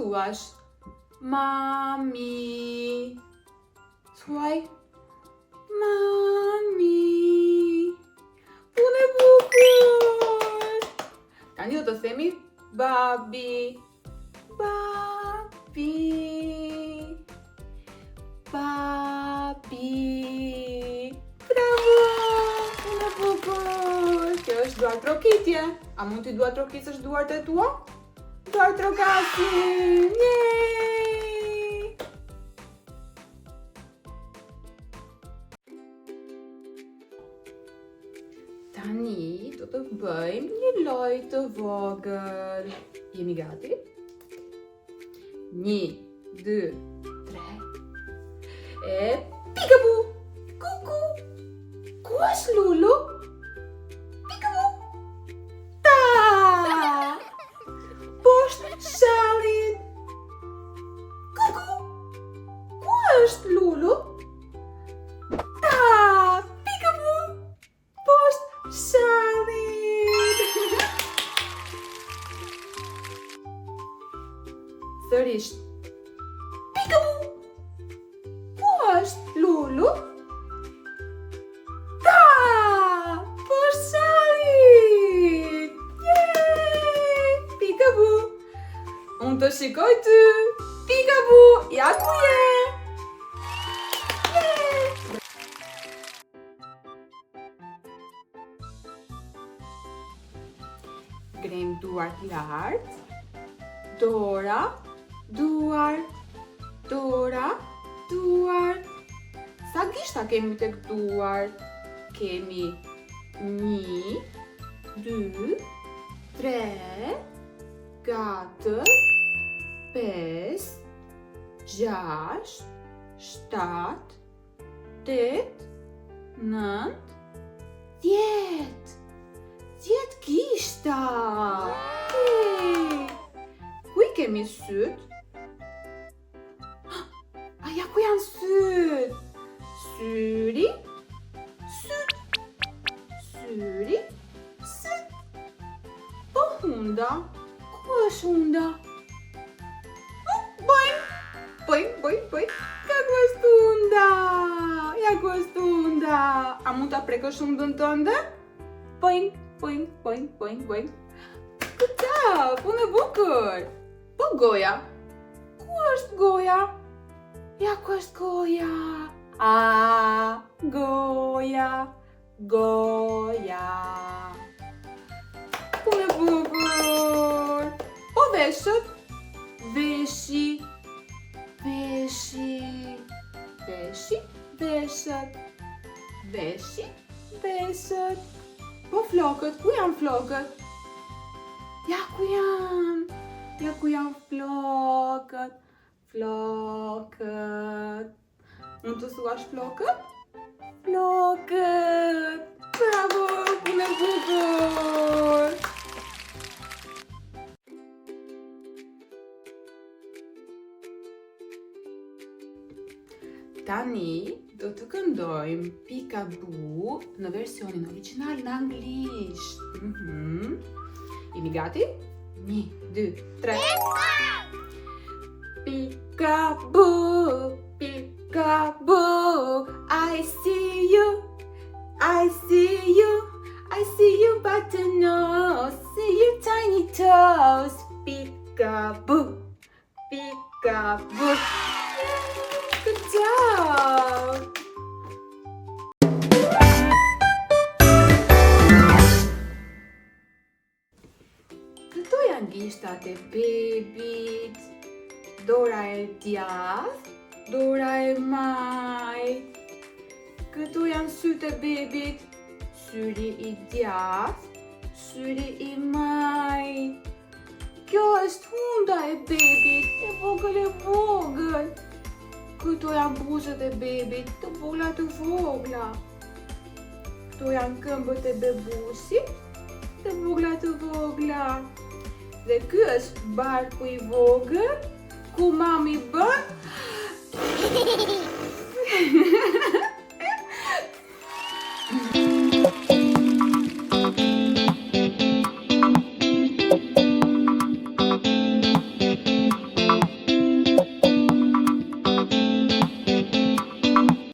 thuash mami. Thuaj mami. Punë e bukur. Tani do të themi babi. Babi. Babi. Bravo! Punë e bukur. Kjo është duartrokitje. A mund t'i duartrokisësh duart e tua? Duartrokasim! Jej! Tani do të bëjmë një lojë të vogël. Jemi gati? Një, dy, tre. E pikabu! Kuku! Ku është Lulu? Pikabu! Ta! Poshtë shallit! Kuku! Ku është Lulu? Ta! Pikabu! Poshtë shallit! Sërish. Pikabu! Ku është Lulu? Ta! Poshtë shallit! Jej! Pikabu! Unë të shikoj ty! Pikabu! Ja ku je! Ngrejmë duart lart. Dora, duar, dora, duar. Sa gishta kemi tek duart? Kemi një, dy, tre, katër, pesë, gjashtë, shtatë, 8, 9, 10. 10 gishta. Hey. Ku i kemi sytë? A ja ku janë sytë? Syri, sytë, syri, sytë. Po hunda, ku është hunda? Bojmë, bojmë, bojmë, bojmë. Ja ku është hunda? Ja ku është hunda? A mund ta prekësh hundën tënde? Bojmë, bojmë, bojmë, bojmë, bojmë. Good job, punë e bukur. Po goja? Ku është goja? Ja ku është goja? A, goja. Goja. Punë e bukur. Po veshët? Veshi. Veshi. Veshi, veshët. Veshi, veshët. Po flokët, ku janë flokët? Ja ku janë? Ja ku janë flokët? Flokët. Mund të thuash flokët? Flokët! Bravo, punë e bukur! Tani do të këndojmë Peekaboo në versionin origjinal në anglisht. Mm -hmm. Jemi gati? 1, 2, 3. Peekaboo, peekaboo, I see you, I see you, I see your button nose, see your tiny toes. Peekaboo, peekaboo. Good job! Këto janë gishtat e bebit, dora e djathtë, dora e majtë. Këto janë sytë e bebit, syri i djathtë, syri i majtë. Kjo është hunda e bebit, e vogël e vogël. Këto janë buzët e bebit, të vogla të vogla. Këto janë këmbët e bebusit, të vogla të vogla. Dhe ky është barku i vogël, ku mami.